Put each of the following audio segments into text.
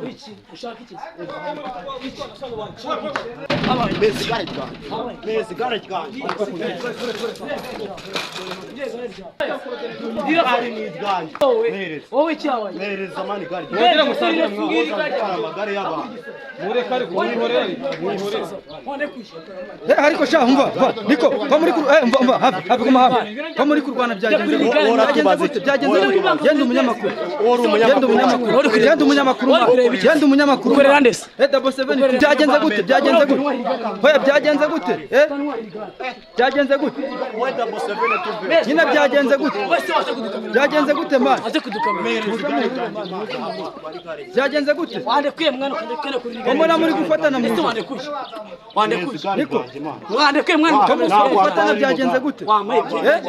Iki ushaka iki? Mezi igare ryanjye, mezi igare ryanjye. Igare ni iryanjye. Wowe wowe cyabaye. Mpereza mani igare. Mwongere musangire mwahoza amagare y'abantu. Mureke ariko mwihorere, mwihorere. Eh, ariko sha umva va niko va muri mva mva hafi hafi guma hafi va muri kurwana. Byagenze gute? Byagenze gute? Byagenze gute? Genda umunyamakuru. Uri genda umunyamakuru. umunyamakuru, genda umunyamakuru, genda umunyamakuru. Ukorera nde se? Eh, double seven, byagenze gute? Byagenze gute? Hoya, byagenze gute? Eh, byagenze gute? Wenda Museveni tuve. Nyine byagenze gute? Wese waje kudukamera. Byagenze gute man? Aje kudukamera. Byagenze gute? Wandekuye mwana, ukandekuye kuri Ko mbona muri gufatana mu Ese wandekuye? Wandekuye? Niko. Wandekuye mwana? Ko muri gufatana, byagenze gute? Wamaye. Eh,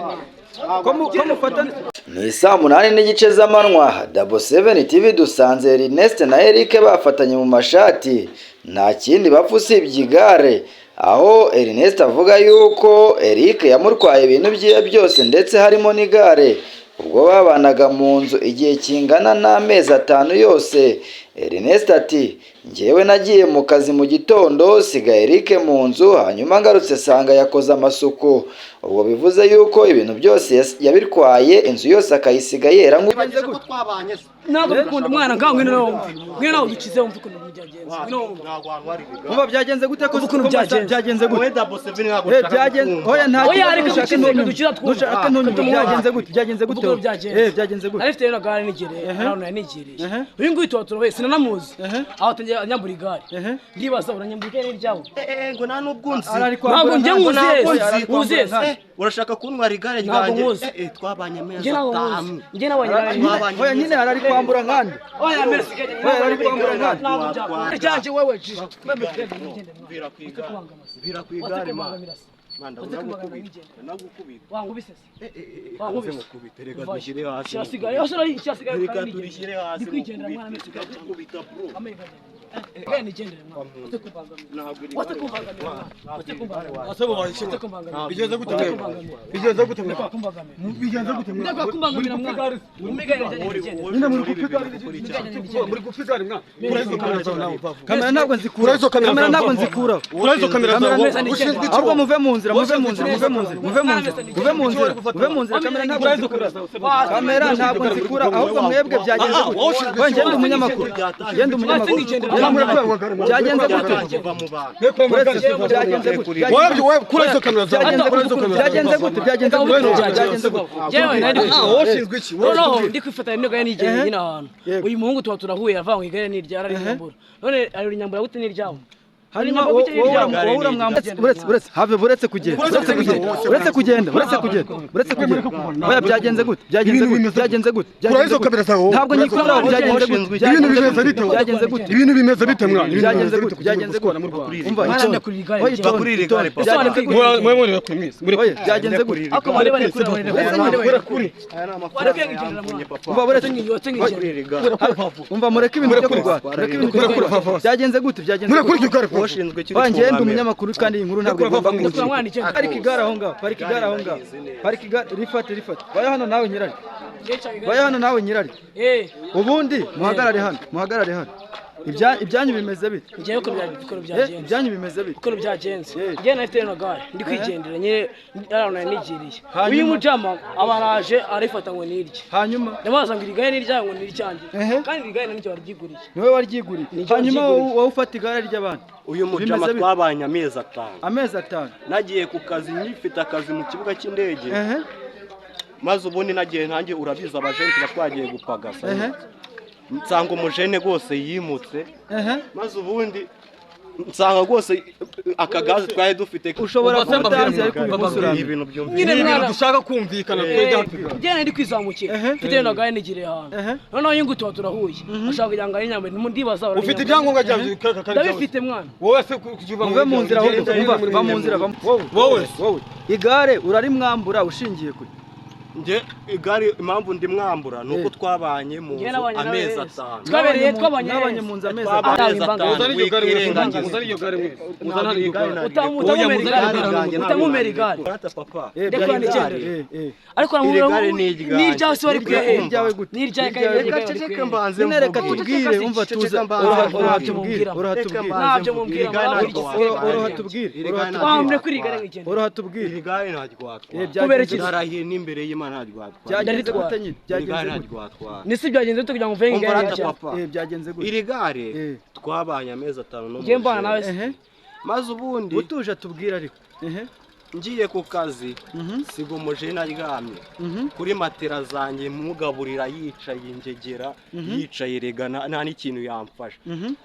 ko mufatana? Ni saa 8:30 z'amanywa, Double Seven TV dusanze Ernest na Eric bafatanye mu mashati, nta kindi bapfa usibye igare, aho Ernest avuga yuko Eric yamutwaye ibintu byiwe byose ndetse harimo n'igare, ubwo babanaga mu nzu igihe kingana n'amezi 5 yose. Ernest ati: "Njyewe nagiye mu kazi mu gitondo, siga Eric mu nzu, hanyuma ngarutse sanga yakoze amasuku." Ubwo bivuze yuko ibintu byose yabitwaye, inzu yose akayisiga yera nk'uko Wibagije ko twabanye se? Ntabwo bikunda mwana, ngaho ngwino nawe wumve, ngwino nawe udukize wumve ukuntu byagenze, ngwino wumve. Ntabwo wantwara igare. Umva, byagenze gute ko Ukuntu byagenze. Byagenze gute? Wenda Museveni ntabwo Eh, nshaka byagenze kukumva. oya, nta Oya, kibazo, reka nushaka dukize, ntunyumve. reka dukize twumve. Nushaka ntunyumve. Byagenze gute? Byagenze gute? Ukuntu byagenze. Eh, byagenze gute? Nari mfite rero gare nigereye, hano nari nigereye. Uyu nguyu tuba turahuye, sinanamuzi, aho atangiye anyambura igare. Ndibaza, uranyambura igare n'iryawe? Eh, eh, ngo nta n'ubwo nzi. Arari kwambura Ntabwo njye nkanjye. nkuzi. Arari Yese kwambura nkuzi yese. nkanjye. Eh, urashaka kuntwara igare Ntabwo ryanjye? nkuzi. Eh, eh, twabanye amezi Njye ntabwo nkuzi. 5. Njye nabonye igare. Twabanye. Oya nyine, arari kwambura nkande. Oya, merci. Oya, arari kwambura nkande. Ntabwo byakunda ryanjye wewe. Mvira ku igare. Mvira ku igare, man. Man, ndagukubita. Ndagukubita. Wangubise se? Eh, eh, eh, Wangubise. kaze mukubite, reka dushyire hasi. Kirasigaye, kirasigaye. Reka turishyire hasi. Ndikwigendera mwana. Mukubite. Ndagukubita, bro. Genda nigendere mwana, ute kumbangamira. Ntabwo iri Wate gare. kumbangamira mwana, wate kumbangamira. Ase bubaye iki? Wate kumbangamira. Bigenze gute Wate mwebwe? kumbangamira. Bigenze gute mwebwe? Ndakwa kumbangamira. Bigenze gute mwebwe? Ndakwa kumbangamira mwana. Umigare nigendere. Nyine muri gupfa igare, muri gupfa igare mwa. Kura izo kamera zawe nawe. Kamera ntabwo nzikura. Kura izo kamera Kamera zawe. ntabwo nzikuraho. Kura izo kamera zawe. Kamera Ushinzwe iki? Ahubwo muve mu nzira, muve mu nzira, muve mu nzira, muve mu nzira, muve mu nzira, muve mu nzira. Kamera ntabwo nzikura, kamera ntabwo nzikura. Ahubwo mwebwe byagenze gute? Oya, ngende umunyamakuru, ngende umunyamakuru. Byagenze gute? Kuva mu bantu. Uretse, byagenze gute? Wowe kura izo kamera zawe. Byagenze gute? Byagenze gute? Byagenze gute? Byagenze gute? Jewe nari Ah, wowe ushinzwe iki? Wowe noneho ushinzwe iki? ndi kwifatanya n'igare nigendeye nyine ahantu. Yego. Uyu muhungu tuba turahuye, avuga ngo igare ni irya, ararinyambura. None arinyambura gute n'iryawe? Hanyuma wowe uramwambura. Uretse, uretse, have, uretse kugenda, uretse kugenda, uretse kugenda, uretse kugenda, uretse kugenda. Oya, byagenze gute? Byagenze gute? Byagenze gute? Kura izo kamera zawe wowe. Ntabwo nyikuraho. Byagenze gute? Ibintu bimeze bite? Byagenze gute? Ibintu bimeze bite mwana? Ibintu Byagenze bimeze gute? bite? Byagenze gute? Umva, Mwana, itonde. ndakurira igare. Oya, itonde, Kuri iri gare, itonde. papa. Byagenze gute? Mwe mwe mwe mwese. Muri Oya, byagenze gute? Ako bari bari kure, bari Aya kure. kuri. Aya ni amafaranga Warekuye nkigendera yamvunye, mwana. papa. Umva, uretse. Kuri iri gare. Umva, mureke ibintu byo kurwana, mureke ibintu byo kurwana. Byagenze gute? Byagenze Muri kuri gute? iryo gare. Ushinzwe iki? Oya, ngende umunyamakuru, kandi iyi nkuru ntabwo igomba Ndakura mwana kuncika. igendera. Parika igare aho ngaho, parika igare aho ngaho, parika igare, rifate, rifate. Vayo hano nawe nyirari, vayo hano nawe nyirari. Eh, Ubundi muhagarare hano, muhagarare hano. Ibyanyu bimeze bite? Njyewe uko Eh, byagenze. ibyanyu bimeze bite? Uko byagenze. Eh. Njyewe nari mfite gare ndi kwigendera nyine ahantu nari nigiriye. Hanyuma? Uyu mujama aba araje arifata ngo nirye. Hanyuma? Ndamubaza ngo iri gare ni iryawe? Ngo ni iryanjye. Ehe. Kandi iri gare nanjye waryiguriye. Niwe waryiguriye? Nijye Hanyuma waryiguriye. wowe ufata igare ry'abandi? Uyu mujama Bimeze bite? twabanye amezi 5. Amezi 5. Nagiye ku kazi, nyifite akazi mu kibuga cy'indege. Ehe. Maze ubundi nagiye ntange, urabizi abajenti batwagiye gupagasa. Ehe. Nsanga umujene rwose yimutse. Ehe. Maze ubundi nsanga rwose akagazi twari dufite. Ushobora kuba utazi, ariko uyu munsi Ni uramenya. ibintu byumvikana. Nyine Ibintu mwana. dushaka kumvikana twebwe. Njyewe nari kwizamukira. Ehe. Mfite rino gare nigiriye ahantu. Ehe. Noneho uyu nguyu tuba turahuye. Ashaka kugira ngo ayinyambure, ndibaza Ufite ibyangombwa byabyo kaka? Ndabifite mwana. Wowe se kukiva Muve mu nzira ahubwo, umva, va mu nzira, va wowe. Wowe. Wowe igare urarimwambura ushingiye kure? Nge igare impamvu ndimwambura ni uko twabanye mu Njye nzu nabanye nawe amezi wese. 5. Twabereye twabanye Mwabanye mu nzu amezi Twabanye 5. amezi 5. Muzane iryo gare mwese. Wikirengagiza. Muzane iryo gare mwese. Muzane iryo gare. Utamumera igare, utamumera igare. Rata papa. Ndekura Igare. nigende. Eh. Ariko Iri gare ni iryanjye. n'iryawe se wari kuye Ni iryawe gute? n'iryawe Ni iryawe Reka ceceke mbanze Nyine reka mvuge. tubwire, umva Ceceka tuza. mbanze Oroha mvuge. oroha tubwire, oroha Reka tubwire. mbanze Ntabyo mvuge. mumbwira, Iri gare mwaba ntabwo muri watwara. Oroha tubwire, Iri oroha gare tubwire. ntabwo Wamure kuri watwara. igare nkigenda. Oroha tubwire. Iri gare ntabwo watwara. Kubera iki? Ndarahiye n'imbere y'Imana ntabwo watwara. Byagenze Ndaritwara. gute nyine? Iri gare Byagenze gute? ntabwo watwara. Nisi byagenze bite kugira ngo mve Umva igare rata ryawe? papa. Byagenze gute? Iri gare twabanye amezi 5 no Ngiye mbana nawe se. Maze ubundi Utuje atubwire ariko. Ngiye ku kazi siga umujene aryamye kuri matera zanjye mugaburira yicaye ingegera yicaye rega nta n'ikintu yamfasha.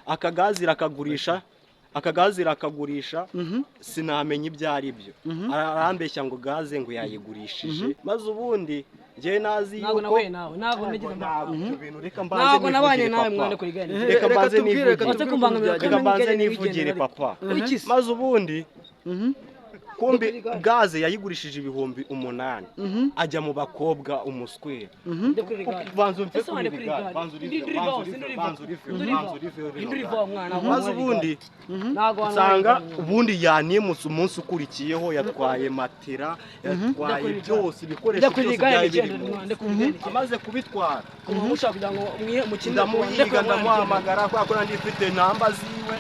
Akagazi rakagurisha, akagazi rakagurisha, sinamenya ibyo ari byo. Arambeshya ngo gaze ngo yayigurishije. Maze ubundi njye nazi Ntabwo yuko nahuye nawe, ntabwo nigeze mbana. Ntabwo ibyo bintu reka mbanze Ntabwo nabanye nivugire, nawe papa. mwana kuri igare. Reka mbanze tubwire, reka nivugire. Watse tubwire kumbangamira ukuntu Reka kamwe mbanze n'igare nivugire nigende papa. Iki se? Maze ubundi kumbi gaze yayigurishije 8,000 ajya mu bakobwa umuswera. Ndekura igare. Banza umve Ese kuri wandekura iri gare, igare. banza urive, Nduriva, banza urive, sinduriva. banza urive, Nduriva. banza urive, urive. Nduriva mwana. Maze ubundi Ntabwo nsanga ubundi yanimutse umunsi ukurikiyeho yatwaye matera, yatwaye byose, ibikoresho Ndekura byose igare byari biri nigende mu mwana, nzu. ndekura igare nigende. Amaze kubitwara Kuba mushaka kugira ngo mwihe mukine. ndamuhiga, ndamuhamagara kubera ko nari mfite namba ziwe.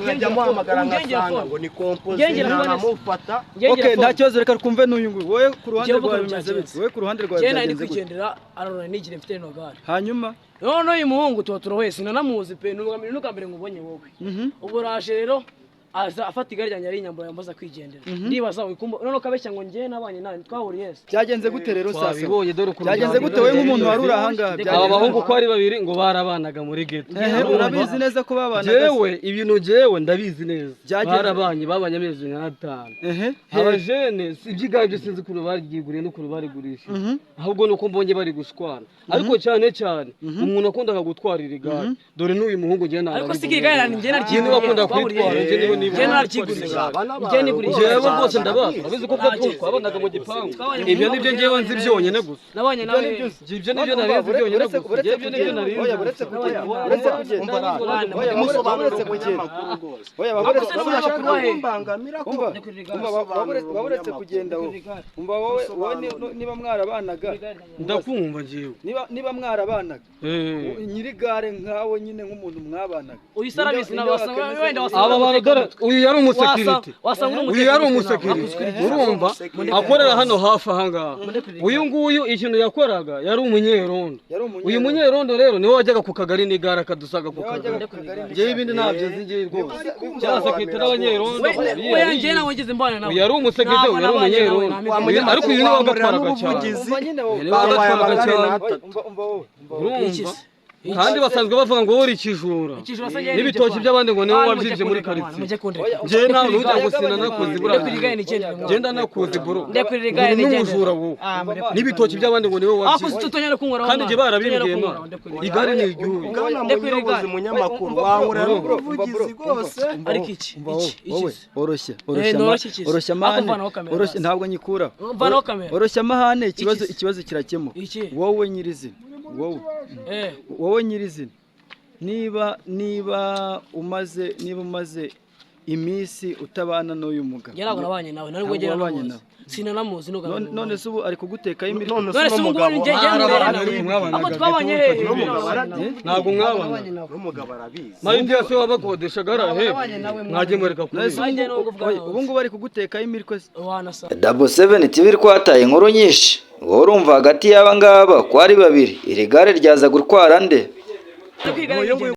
Nkajya muhamagara nkasanga ngo ni kompoze, Ngengera phone. ntanamufata. Okay, nta kibazo, reka twumve n'uyu nguyu. Wowe ku ruhande Njyewe rwawe ukuntu bimeze bite? byagenze. Wowe ku ruhande rwawe Njyewe nari byagenze gute? kwigendera ararora nigire mfite rino gare. Hanyuma None uyu muhungu tuba turahuye sinanamuzi pe, ni ubwa mbere nkubonye wowe. Ubu raje rero aza afata igare ryanjye ari inyambaro yambaza kwigendera. Ndibaza wikumba none ukabeshya ngo njye nabanye nawe twahuriye se. Byagenze gute rero sasa? Twabibonye dore ukuntu Byagenze gute wowe nk'umuntu wari uri ahangaha? Aba Byagenze bahungu uko ari babiri ngo barabanaga muri ghetto. Urabizi neza ko babanaga? Jewe ibintu jewe ndabizi neza. Byagenze- Barabanye babanye amezi nk'atanu. Abajene si iby'igare byo sinzi ukuntu baryiguriye n'ukuntu barigurishije. Ahubwo nuko mbonye bari gushwana. Ariko cyane cyane umuntu wakundaga gutwarira igare. Dore n'uyu muhungu njye ntabwo. Ariko si igare yanjye njye Njye niwe wakunda kwitwara, njye niwe niba. Njye nararyigurije. Njye nigurishije. Jewe rwose ndabazi. Urabizi ko twabanaga mu gipangu. Ibyo nibyo njyewe nzi byonyine gusa. Nabanye nawe. Ibyo nibyo nari nzi byonyine gusa. Uretse Ibyo nibyo kugenda, nari nzi. oya, uretse kugenda, uretse kugenda, oya, uretse kugenda, oya, Ariko se n'umunyamakuru wa he? Mbangamira ko umva, umva, waburetse kugenda wowe. Umva wowe, wowe niba mwarabanaga, Ndakumva njyewe. niba mwarabanaga, nyirigare nkawe nyine nk'umuntu mwabanaga. Uyu se arabizi nawe wasanga wenda wasanga Aba bantu dore uyu yari umusekirite. Wasanga uri Uyu yari umusekirite. Urumva akorera hano hafi aha ngaha. Uyu nguyu ikintu yakoraga yari umunyerondo. Yari umunyerondo. Uyu munyerondo rero niwe wajyaga ku kagari n'igare akadusaga ku Niwe wajyaga kagari. ku kagari. Njyewe ibindi ntabyo nzi njyewe rwose. Cyangwa sekirite n'abanyerondo. We njye nawe ngeze mbana nawe. Uyu yari umusekirite, uyu yari umunyerondo. Ariko uyu niwe wagatwaraga cyane. Umva nyine wowe. Niwe wagatwaraga cyane. Umva, umva wowe, umva wowe. Urumva? Kandi basanzwe bavuga ngo wowe uri ikijura. N'ibitoki by'abandi ngo niwe wabyibye muri karitsiye. Njyewe nta n'ujya ngo sinanakuzi buriya. Njye ndanakuzi bro. Ndakurira igare Uri nigende. n'umujura wowe. N'ibitoki by'abandi ngo niwe Ako wabyibye. tutonyera kunywera. Kandi njye barabimbwiye ma. Igare ni iry'uyu. Bwana Ndakurira muyobozi igare. munyamakuru Umva, wankorera bro, bro, n'ubuvugizi bro, rwose. Ariko iki iki Wowe iki oroshya, Eh, oroshya, noroshya iki se? oroshya Ako amahane, mvanaho kamera oroshya basi. ntabwo nyikura. Mvanaho kamera. Oroshya amahane, ikibazo Iki se? ikibazo kirakemuka. Iki? Wowe nyirizina, wowe Eh, wowe nyirizina, niba umaze iminsi utabana n'uyu mugabo. Njye ntabwo nabanye nawe, nari Ntabwo njye wabanye nanamuzi. Sinanamuzi nuga. None se ubu ari kugutekaho imirimo? None None se se ubu n'umugabo ngubu njye njye Ariko mwabanaga Ako twabanye hehe? Ntabwo mwabanaga. N'umugabo arabizi. Mayindi yose wabakodeshaga arahe. Mwajye mureka None se kubiba. Nanjye nubwo uvuga oya, nawe. ubu ngubu ari kugutekaho imiriko se? Wanasa. Double 7 TV twataye inkuru nyinshi. Wowe urumva hagati y'aba ngaba ko ari babiri, iri gare ryaza gutwara nde? Ndakwiga Uyu nguyu